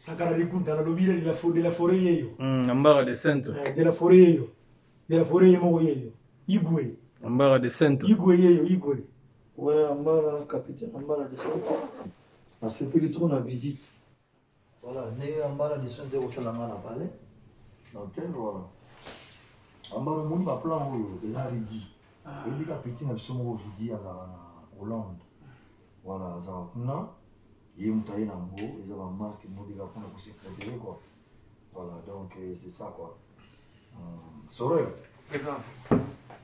Sankara de Kunta nalobi de la de la forêt yeyo. Ambara de Sainte. Eh, de la forêt yeyo. De la forêt ye moko yeyo. Igwe. Ambara de Sainte. Igwe yeyo Igwe. Ouais, Ambara, capitaine Ambara de Sainte. Nasepeli trop na visite. Voilà, ndenge Ambara de Sainte ekosala nga na palais. Na hotel, voilà. Ambara omoni ba plan oyo eza ridi. Ah. Oyebi ka petit na biso moko Vidi azalaka na Hollande. Voilà, azalaka kuna. Ye moto aye na yango eza ba marque mobika mpona ko se protéger quoi. Voilà, donc euh, c'est ça quoi. Sorel.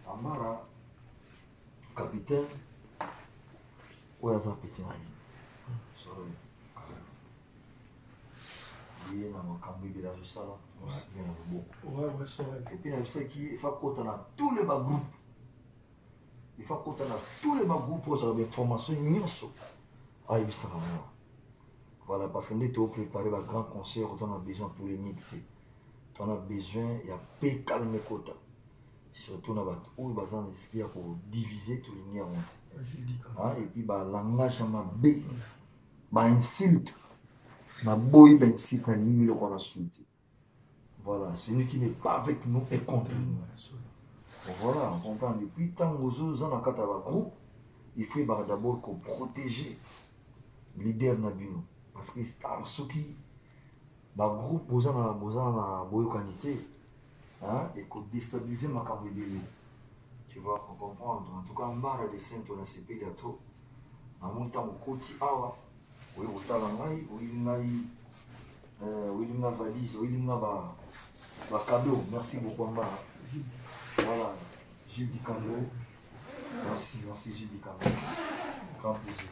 Ambara capitaine oyo aza petit na nini Sorel. Ye na makambo ebele azosala mosinga na loboko. Et puis nayebisaki il faut akota na tous les bagroupes. Il faut akota na tous les bagroupes oyo azala bainformation nyonso ayebisaka nga. Voilà, parce que nde toprépare ba grand concert oto na besoin polémique te. Toza na besoin ya paix calme ekota. Surtout na bato oyo baza na esprit ya kodivise tolingi yango te. Et puis balangage ya mabe, bainsulte, naboyi bainsulte, nalingi biloko wana sui te. Voilà, celui qui n'est pas avec nous est contre nous. Bon, voilà, on comprend. Et puis, ntango ozoza na kati ya bagroupe, il faut ebaka d'abord koprotéger leader na bino. Parce que star soki bagroupe boza na boza na boyokani te, hein, ekodestabilize makambo ebele. Tu vois, on comprendre. En tout cas, Mbara de Saint, on a sepeli ya trop. Namoni ntango okoti awa, oye kotala ngai, oyeli ngai oyeli nga valise, oyeli nga ba ba cadeau. Merci beaucoup Ambara. Voilà, Gilles Dikando. Merci, merci Gilles Dikando. Grand plaisir.